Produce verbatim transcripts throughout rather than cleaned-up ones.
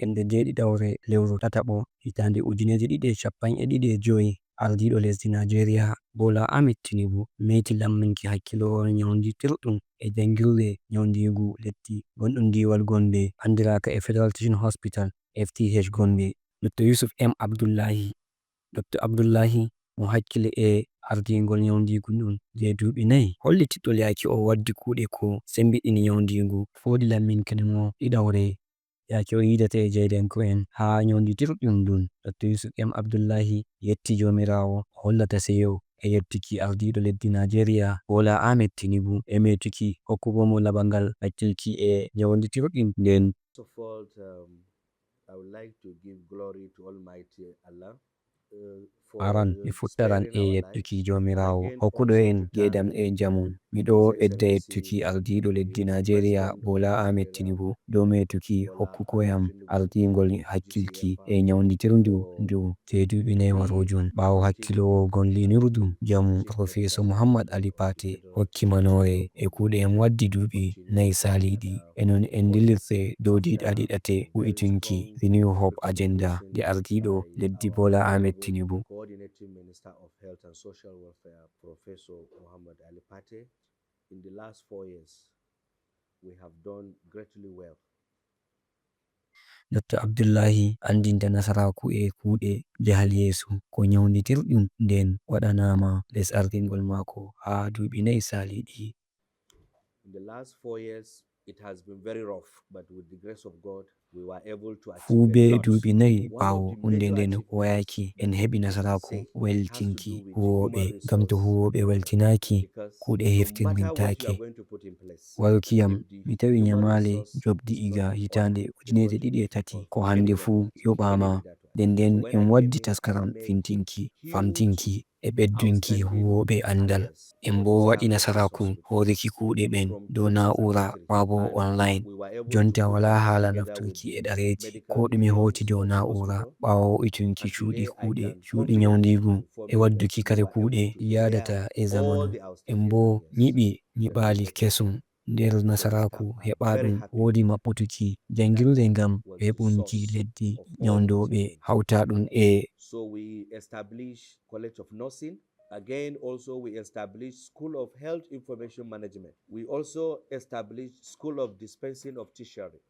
Ñande jeeɗiɗawre lewru tataɓo hitaande ujineeje ɗiɗi e cappanɗe ɗiɗi e joy, ardiiɗo lesdi Najeriya, Bola Ahmed Tinubu, meyti lamminki hakkiloowo ñawnditirɗum e janngirde ñawndiigu leddi gonɗum diiwal Gombe, anndiraaka e Federal Teaching Hospital, F T H Gombe, Doctor Yusuf M Abdullahi. Doctor Abdullahi, mo hakkile e ardingol ñawndiigu ndun je duuɓi nayi, holliti ɗo yaaki o waddi kuuɗe ko sembiɗini ñawndiigu. Foodi lamminki mo ɗiɗawre yaaki o yiidata e jeydenko'en haa ñawnditirɗum ndun. Doctor Yusuf M Abdullahi yetti Joomiraawo, o hollata seyo e yettuki ardiiɗo leddi Najeriya, Bola Ahmed Tinubu, e metuki hokkugo mo labangal hakkilki e ñawnditirɗum nden. First of all, um, I would like to give glory to Almighty Allah. Aran, mi futtaran e yettuki Joomiraawo hokkuɗo en ngeedam e njamu. Miɗo edda yettuki ardiiɗo leddi Najeriya, Bola Ahmed Tinubu, dow metuki hokkuko yam ardingol hakkilki e ñawnditirdu ndu je duuɓi nayi waroojum, ɓaawo hakkiloowo gonlinirdu njamu Professor Muhammad Ali Pate hokki manoore e kuuɗe yam waddi duuɓi nayi saaliiɗi. E non en dillirte dow diiɗa ɗiɗate u'itunki Renew Hope Agenda nde ardiiɗo leddi Bola Ahmed Tinubu. Coordinating Minister of Health and Social Welfare, Professor Muhammad Ali Pate, in the last four years, we have done greatly well. Doctor Abdullahi anndinta nasaraaku e kuuɗe jahal yeeso ko ñawnditirɗum nden waɗanaama les ardingol maako haa duuɓi nayi saaliiɗi. In the last four years, it has been very rough, but with the grace of God, we were able to achieve a lot. Fuu be duuɓi nayi ɓaawo huunde nden wayaaki, en heɓi nasaraaku weltinki huwooɓe, ngam to huwooɓe weltinaaki, kuuɗe heftirnintaake. Waruki yam, mi tawi ñamaale joɓdi iga hitaande ujineeje ɗiɗi e tati, ko hannde fuu yoɓaama. Nden nden en waddi taskaram fintinki, famtinki, e ɓeddunki huwooɓe anndal. En boo waɗi nasaraaku hooruki kuuɗe ɓen dow naa'uura maa boo online. Jonta walaa haala nafturki e ɗareeji, koo ɗume hooti dow naa'uura. Ɓaawo wo'itunki cuuɗi kuuɗe, cuuɗi ñawndiigu e wadduki kare kuuɗe yaadata e zamanu. En boo nyiɓi nyiɓaali kesum. Nder nasaraaku heɓaaɗum, woodi maɓɓutuki janngirde ngam heɓunki leddi ñawndooɓe hawtaaɗum e. So we establish College of Nursing. Again, also we establish School of Health Information Management. We also establish School of Dispensing of Tertiary.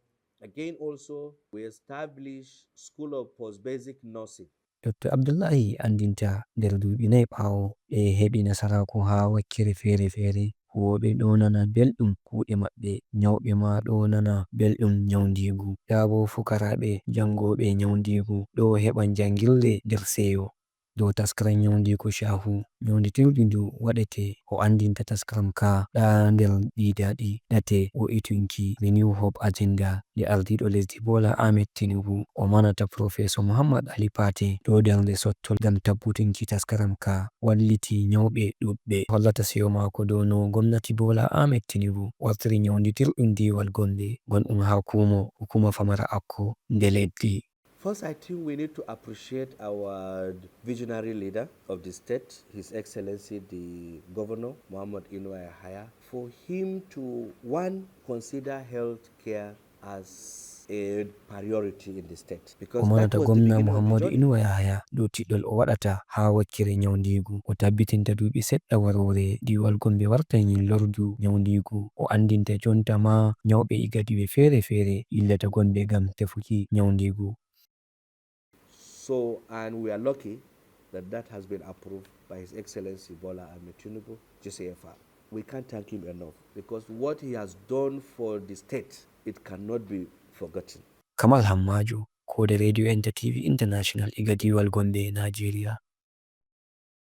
Again, also we establish School of Post-Basic Nursing. Doctor Abdullahi anndinta nder duuɓi nayi ɓaawo ɓe heɓi nasaraaku haa wakkere feere-feere, huwooɓe ɗo nana belɗum kuuɗe maɓɓe, ñawɓe maa ɗo nana belɗum ñawndiigu. Ndaa boo fukaraaɓe janngooɓe ñawndiigu ɗo heɓan janngirde nder seyo. Dow taskaram ñawndiigu caahu ñawnditirdu ndu waɗete, o anndinta taskaram ka ɗa nder ɗii daaɗi ɗate wo'itunki Renew Hope Agenda nde ardiiɗo lesdi Bola Ahmed Tinubu o manata Professor Muhammad Ali Pate dow darnde sottol ngam tabbutunki taskaram ka walliti ñawɓe ɗuuɗɓe. Hollata seyo maako dow no gomnati Bola Ahmed Tinubu wartiri ñawnditirɗum diiwal Gombe gonɗum haa kuumo hukuma famara Akko nde leddi. First, I think we need to appreciate our visionary leader of the state, His Excellency the Governor Muhammad Inuwa Yahaya, for him to, one, consider health care as a priority in the state. Because o manata gomna Muhammadu Inuwa Yahaya dow tiɗɗol o waɗata haa wakkere ñawndiigu. O tabbitinta duuɓi seɗɗa waroore diiwal Gombe wartay ñin lordu ñawndiigu. O anndinta jonta maa ñawɓe e gadiiɗe feere-feere yillata Gombe ngam tefuki ñawndiigu. So, and we are lucky that that has been approved by His Excellency Bola Ahmed Tinubu, G C F R. We can't thank him enough because what he has done for the state, it cannot be forgotten. Kamal Hammaajo, koode Radio Enter T V International, iga diiwal Gombe, Nigeria.